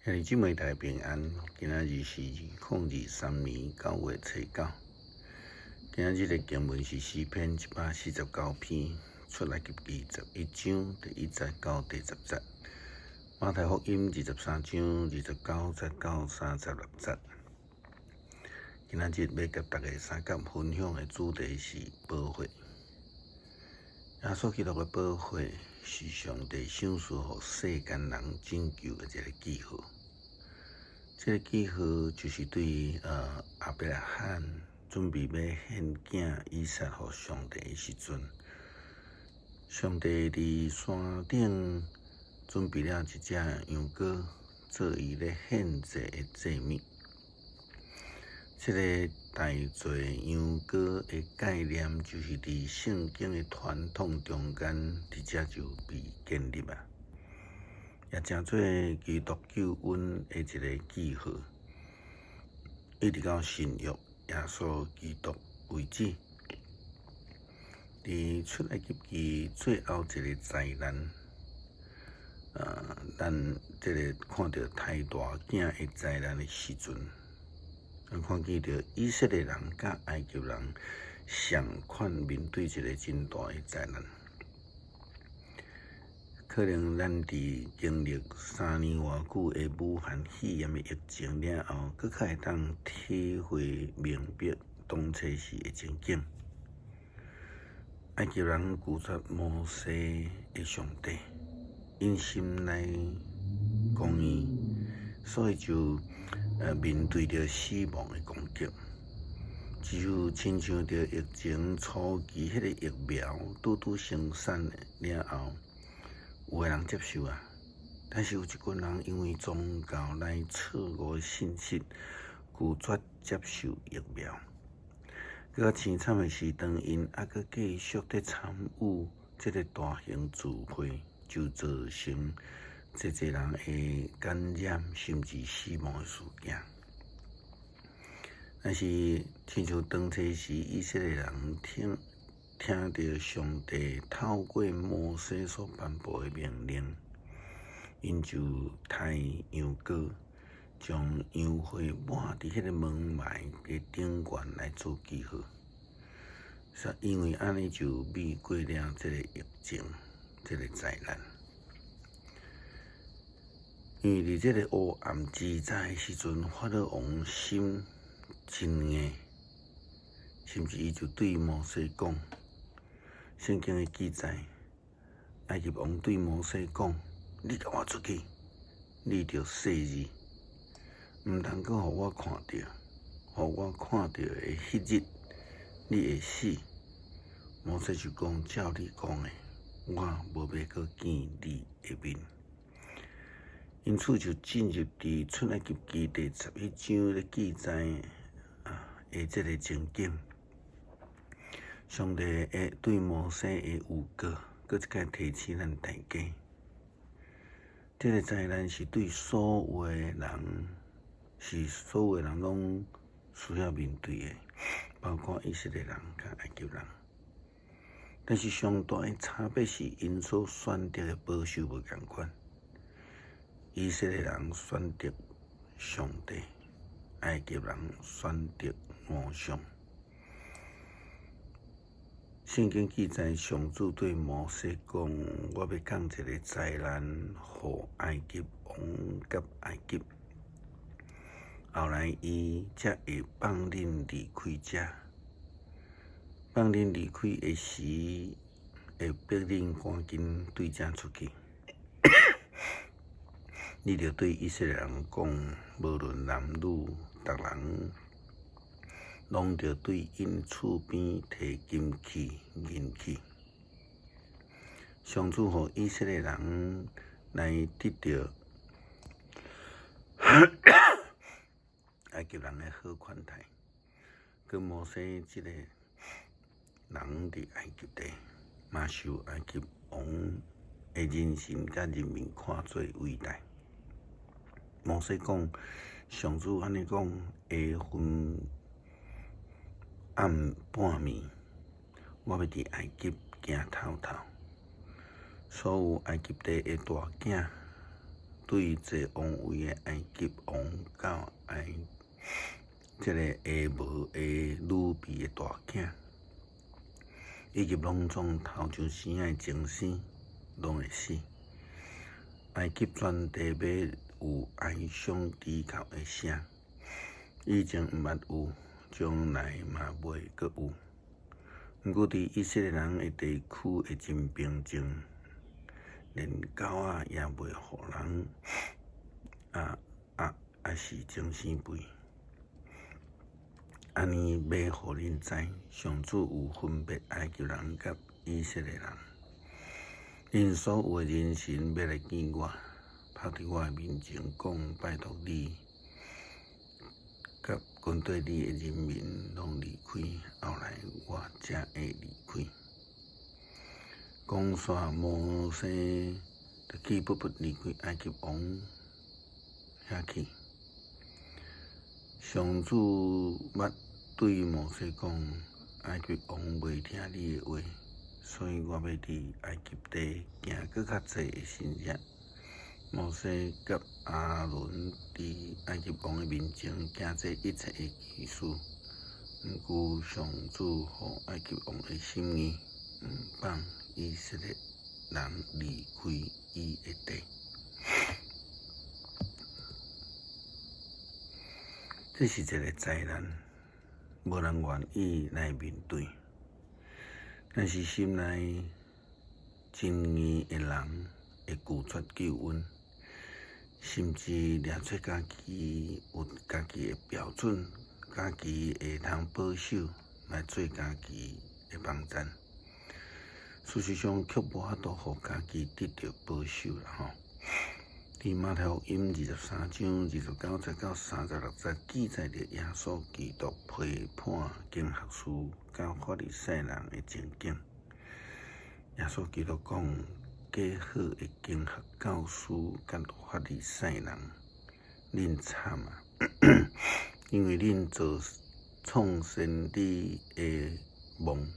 兄弟姊妹大家平安，今仔日是2023年9月初9。今仔日的經文是詩篇149篇，出埃及記11章第1節到第10節，馬太福音23章29節到36節。今仔日欲佮大家相佮分享的主題是寶血。耶穌基督的寶血是上帝賞賜予世間人拯救的一个記號。這个記號就是對亞伯拉罕準備欲獻囝以撒予上帝的時陣，上帝佇山頂準備了一隻羊羔，做伊咧獻祭的祭物。這个代罪羊羔的概念，就是佇聖經的傳統中間，佇遮就被建立啊，也成做基督救恩的一个記號，一直到新約耶穌基督為止。佇出埃及記最後一个災難，咱這个看著胎大囝的災難的時陣，咱看見著以色列人佮埃及人仝款面對一个真大的災難。可能咱佇經歷3年偌久的武漢肺炎的疫情了後，閣較會當體會明白當初時的情景。埃及人拒絕摩西的上帝，𪜶心內剛硬，所以就面對著死亡的攻擊。只有親像著疫情初期彼个疫苗拄拄生產了後，有的人接受啊，但是有一群人因為宗教來錯誤的信息，拒絕接受疫苗。閣較凄慘的是，當𪜶猶閣繼續佇參與這个大型聚會，就造成濟濟人的感染甚至死亡的事件。但是，親像當初時以色列人聽聽著上帝透過摩西所頒布的命令，𪜶就刣羊羔，將羊血抹佇彼个門楣的頂懸來做記號。因為按呢就避過了這个疫情，這个災難。因為佇這个黑暗之早的時陣，法老王心真硬，甚至伊就對摩西講，聖經的記載，埃及王對摩西講：你共我出去，你著細膩，毋通閣予我看著，予我看著的彼日，你會死。摩西就講：照你講的，我無欲閣見你的面。因此就進入佇出埃及記第11章咧記載啊的這个情景。上帝會對摩西的預告，閣一擺提醒咱大家，這个災難是對所有的人，是所有的人攏需要面對的，包括以色列人佮埃及人。但是上大的差別是，𪜶所選擇的保守無仝款。以色列人選擇上帝，埃及人選擇偶像。聖經記載，上主對摩西講：我欲降一个災難，予埃及王佮埃及。後來，伊才會放恁離開遮。放恁離開的時，會逼恁趕緊對遮出去。你著對以色列人講，無論男女，逐人攏著對𪜶厝邊提金器、銀器。上主予以色列人來得著埃及人的好款待。閣摩西這个人佇埃及地，嘛受埃及王的人神佮人民看做偉大。摩西講，上主按呢講，下昏暗半暝，我欲佇埃及行頭頭，所有埃及地的大囝，對坐王位的埃及王到埃這个下無的女婢的大囝，以及攏總頭上生的精生，攏會死。埃及全地欲有哀傷啼哭的聲，以前毋捌有，將來嘛袂閣有。毋過佇以色列人的地區會真平靜，連狗仔也袂予人壓，抑是精生吠。按呢欲予恁知，上主有分別埃及人佮以色列人。𪜶所有的人神欲來見我，拍佇我的面前講：拜託你，佮跟綴你的人民攏離開，後來我才會離開。講煞摩西就氣噗噗離開埃及王遐去。上主捌對摩西講：埃及王袂聽你的話，所以我欲佇埃及地行閣較濟的神跡。摩西佮亞倫佇埃及王的面前行這一切的奇事，毋過上主予埃及王的心硬，毋放以色列人離開伊的地。這是一个災難，無人願意來面對。但是心內真硬的人會拒絕救恩，甚至掠出家己有家己的標準，家己會通保守來做家己的網站。事實上，卻無法度予家己得著保守啦吼。佇馬太福音23章29節到36節記載著耶穌基督批判經學士佮法利賽人的情景。耶穌基督講：假好的經學教師佮法利賽人，恁慘啊！因為恁做創先知的夢，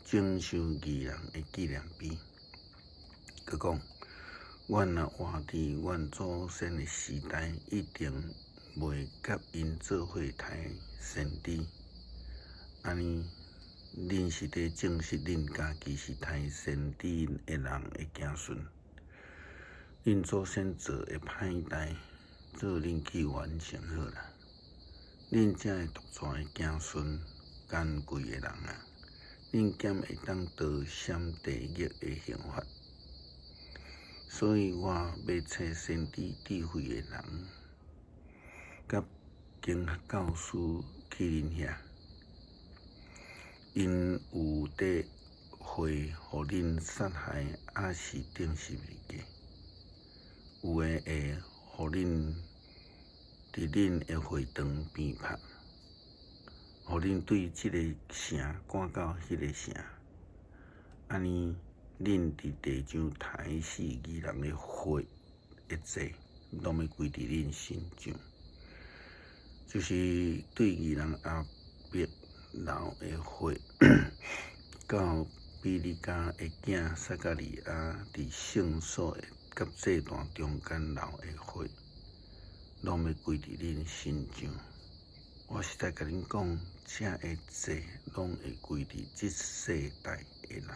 徵收義人的紀念碑。閣講：阮若活佇阮祖先的時代，一定袂佮𪜶做伙刣先知。按呢，恁是佇證實恁家己是刣先知的人的子孫。恁祖先做的歹代，做恁去完成好啦。恁這个毒蛇的子孫，奸詭的人啊！恁敢會當逃閃地獄的刑罰？所以我欲揣先知智慧的人，佮經學教師去恁遐，𪜶有佇血予恁殺害，抑是釘十字架？有的會予恁佇恁的會堂邊拍，予恁對這个城趕到彼个城，按呢，恁佇地上刣死義人的血的債，攏欲歸佇恁身上，就是對義人亞伯流的血，到比勒迦的囝撒迦利亞佇聖所佮祭壇中間流的血，攏欲歸佇恁身上。我實在共恁講，這个債攏會歸佇這世代的人。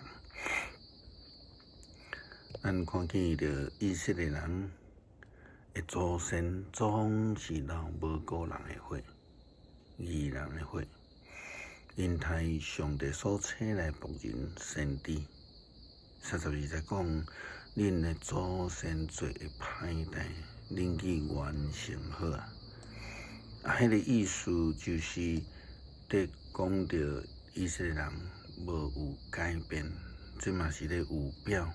咱看見著以色列人的祖先總是流無辜人的血，義人的血，𪜶刣上帝所差來僕人先知。32節講，恁的祖先做的歹代，恁去完成好啊！啊，彼个意思就是佇講著以色列人無有改變，這嘛是咧預表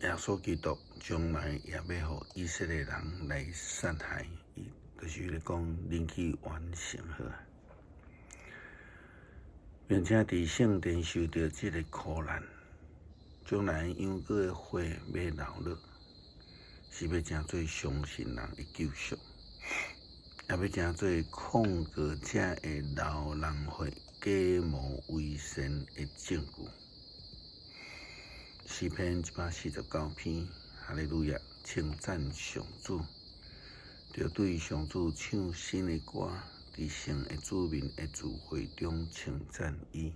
耶穌基督將來也欲予以色列人來殺害伊，就是咧講恁去完成好啊！並且佇聖殿受著這个苦難，將來羊羔的血欲流落，是欲成做相信人的救贖，也欲成做控告這个流人血假冒為善的證據。詩篇149篇，哈利路亞，稱讚上主，著對上主唱新的歌，佇神的子民的聚會中稱讚伊。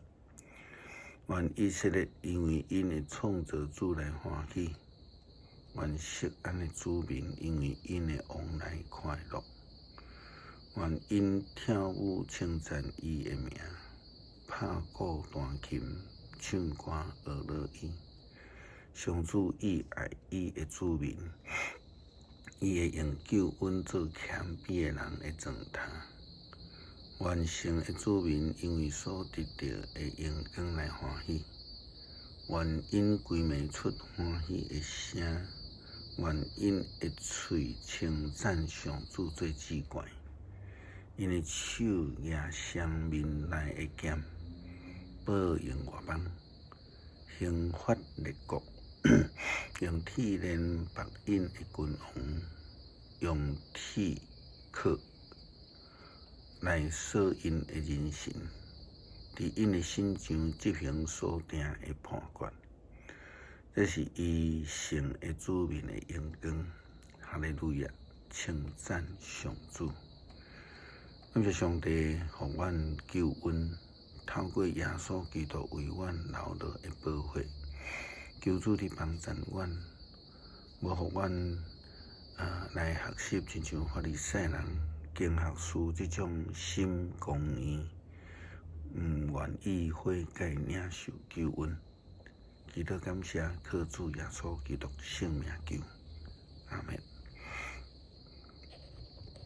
願以色列因為𪜶的創造主來歡喜，願錫安的子民因為𪜶的王來快樂。願𪜶跳舞稱讚伊的名，拍鼓彈琴唱歌呵咾伊。上主意愛伊的子民，伊會用救恩做謙卑的人的床榻。願神的子民因為所得著的榮光來歡喜，願𪜶規暝出歡喜的聲，願𪜶的喙稱讚上主做至懸。𪜶的手舉雙面內的劍，報應外邦，刑罰列國，用鐵鏈縛𪜶的君王，用鐵銬來鎖𪜶的人神，佇𪜶的身上執行所定的判決。這是伊聖的子民的榮光。哈利路亞，稱讚上主。感謝上帝，予阮救恩，透過耶穌基督為阮流落的寶血，求主你幫贊阮，無予阮來學習，親像法利賽人、經學士這種心剛硬，毋願意悔改領受救恩。祈禱感謝，靠主耶穌基督聖名求，阿門。